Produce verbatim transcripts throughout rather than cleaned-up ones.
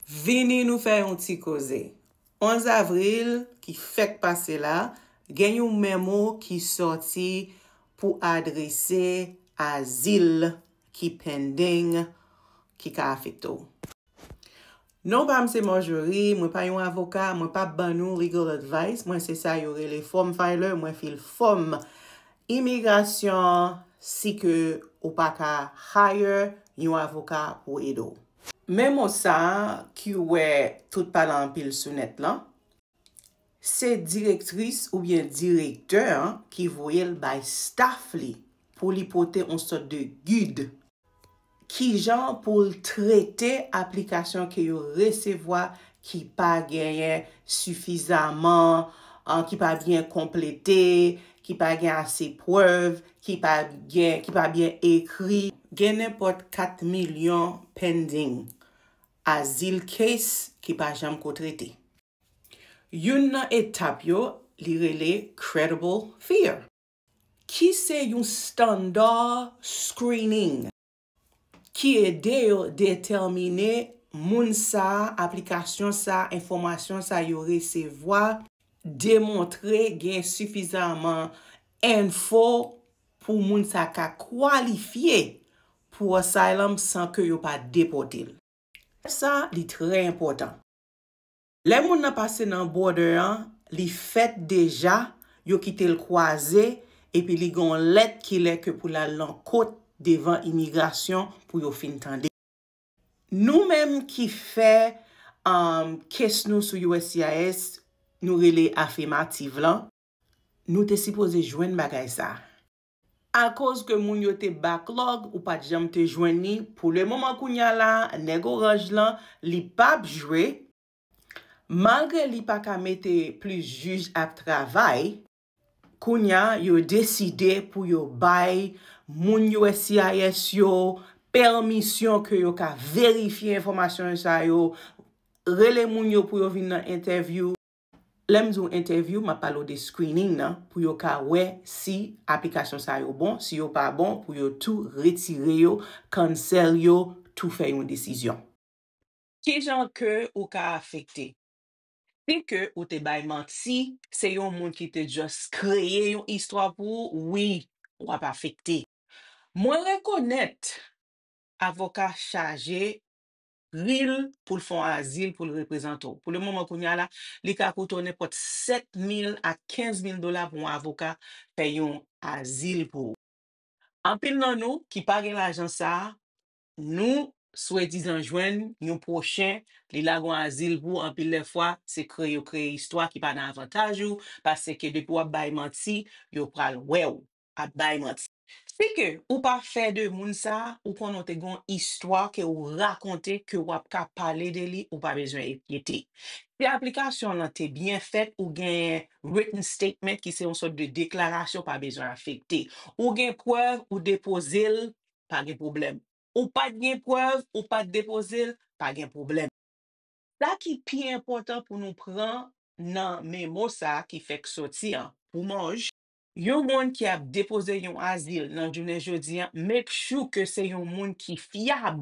Vini nou fè yon ti koze. Onz avril ki fèk pase la, gen yon memo ki sòti pou adrese azil ki pending, ki ka afekte w. Non pa m se Marjorie, mwen pa yon avoka, mwen p ap ban nou legal advice, mwen se sa yo rele form filer, mwen fil fòm imigrasyon si ke ou pa ka hire yon avoka pou ede w. Memo sa a ki wè tout pale anpil sou nèt lan, se direktris oubyen direktè an ki voye l bay staff li pou li pote yon sòt de gid kijan pou l trete aplikasyon ke yo resevwa ki pa genyen sifizaman, an, ki pa byen konplete, ki pa gen ase prèv, ki pa gen, ki pa byen ekri. Gen nenpòt kat milyon pending azil case ki pa janm ko trete. Youn nan etap yo, li rele credible fear, ki se yon standard screening ki ede yo detèmine moun sa, aplikasyon sa, enfòmasyon sa yo resevwa, demontre gen sifizaman enfo pou moun sa ka kwalifye pou asylum san ke yo pa depòte l. Sa, li trè enpòtan. Lè moun nan pase nan border an, li fèt deja, yo kite l kwaze, epi li gen yon lèt ki lè ke pou l al nan kot devan imigrasyon pou yo fin tande. Nou menm ki fè, um, case nou sou U S C I S, nou rele afemativ lan, nou te sipoze jwenn bagay sa. Akoz ke moun yo te backlog, ou pa t janm te jwenn li. Pou le moman kounye a la, nèg oranj lan, li p ap jwe. Malgre li pa ka mete plis jij ap travay, kounye a, yo deside pou yo bay moun U S C I S yo pèmisyon ke yo ka verifye enfòmasyon sa yo, rele moun yo pou yo vin nan entèvyou. Lè m di w entèvyou, m ap pale w de screening nan, pou yo ka wè si aplikasyon sa yo bon, si yo pa bon, pou yo tou retire yo, cancel yo, tou fè yon desizyon. Kijan ke ou ka afekte? Si ke ou te bay manti, se yon moun ki te just kreye yon istwa pou ou, wi, w ap afekte. Mwen rekonèt avoka chaje pri l pou l fè yon azil pou l reprezante w. Pou le moman kounye a la, li ka koute w nenpòt sèt mil a kenz mil dola pou yon avoka fè yon azil pou ou. Anpil nan nou ki pa gen lajan sa a, nou swadizan jwenn yon pwochen, li lage yon azil pou ou, anpil lè fwa, se kreye, yo kreye istwa ki pa nan avantaj ou, paske depi w ap bay manti, yo pral wè w ap bay manti. Si ke ou pa fè de moun sa, ou konnen w te gen yon istwa ke ou rakonte, ke w ap ka pale de li, ou pa bezwen enkyete. Si aplikasyon lan te byen fèt, ou genyen written statement ki se yon sòt de deklarasyon, pa bezwen afekte. Ou gen prèv, ou depoze l, pa gen pwoblèm. Ou pa t gen prèv, ou pa t depoze l, pa gen pwoblèm. Sa ki pi enpòtan pou nou pran nan memo sa a ki fèk sòti an, pou Maj, yon moun ki ap depoze yon azil nan jounen jodi an, make sure ke se yon moun ki fyab.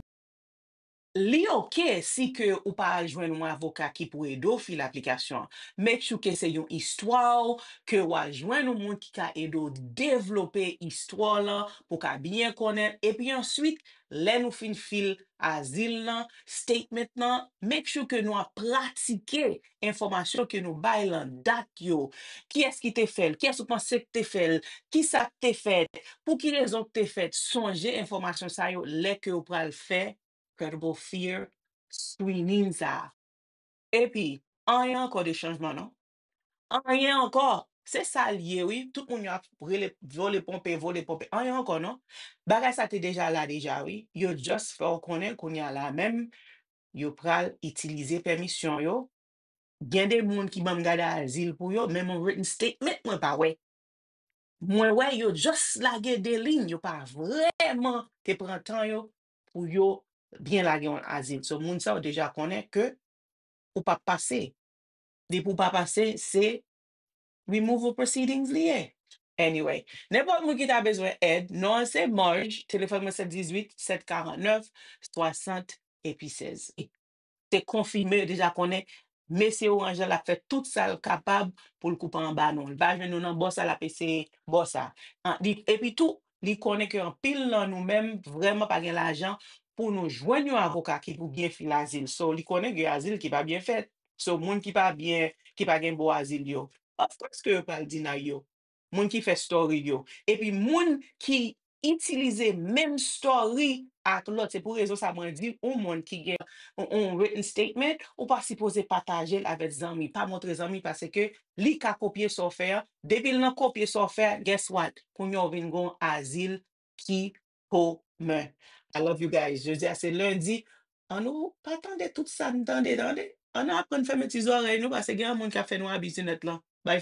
Li oke si ke ou pa al jwenn yon avoka ki pou ede w fil aplikasyon an. Make sure ke se yon istwa w, ke w al jwenn yon moun ki ka ede w devlope istwa w lan pou w ka byen konnen. Epi answit, lè nou fin fil azil lan, statement lan, make sure ke nou ap pratike enfòmasyon ke nou bay lan, dat yo, kiyès ki te fè l, kiyès ou panse k te fè l, kisa k te fèt, pou ki rezon k te fèt, sonje enfòmasyon sa yo lè ke w pral fè credible fear screening sa a. Epi, anyen ankò de chanjman non. Anyen ankò. Se sa l ye wi. Tout moun yo ap rele vole ponpe, vole ponpe. Anyen ankò non. Bagay sa te deja la deja wi. Yo just fè w konnen kounye a la menm, yo pral itilize pèmisyon yo. Gen de moun ki ban m gade azil pou yo, menm yon written statement mwen pa wè. Mwen wè yo just lage de liy, yo pa vrèman te pran tan yo pou yo byen lage yon azil. So, moun sa yo deja konnen ke ou p ap pase. Depi w pa pase, se removal proceedings li ye. Anyway, nenpòt moun ki ta bezwen èd, non an se Marge, telefòn mwen sèt dizuit, sèt karannèf, swasant epi sèz. se konfime, yo deja konnen mesye oranj la, l ap fè tout sa l kapab pou l koupe anba non. Li pa jwenn nou nan bò sa, l ap eseye bò sa. An, li, epi tou, li konnen ke anpil nan nou menm vrèman pa gen lajan pou nou jwenn yon avoka ki pou byen fil azil. So, li konnen gen azil ki pa byen fèt. So, moun ki pa byen, ki pa gen bon azil yo, of course ke yo pral deny yo. Moun ki fè story yo. Epi moun ki itilize menm story ak lòt. Se pou rezon sa mwen di, yon moun ki gen yon, yon written statement, ou pa sipoze pataje l avèk zanmi. Pa montre zanmi paske li ka kopye sa w fè a. Depi l nan kopye sa w fè a, guess what? Kounye a w vin gen yon azil ki komen. I love you guys. Jodi a se lendi. An nou pa tande tout sa n tande, tande. An nou aprann fèmen ti zòrèy nou paske gen moun k ap fè nou abizi nèt lan. Bay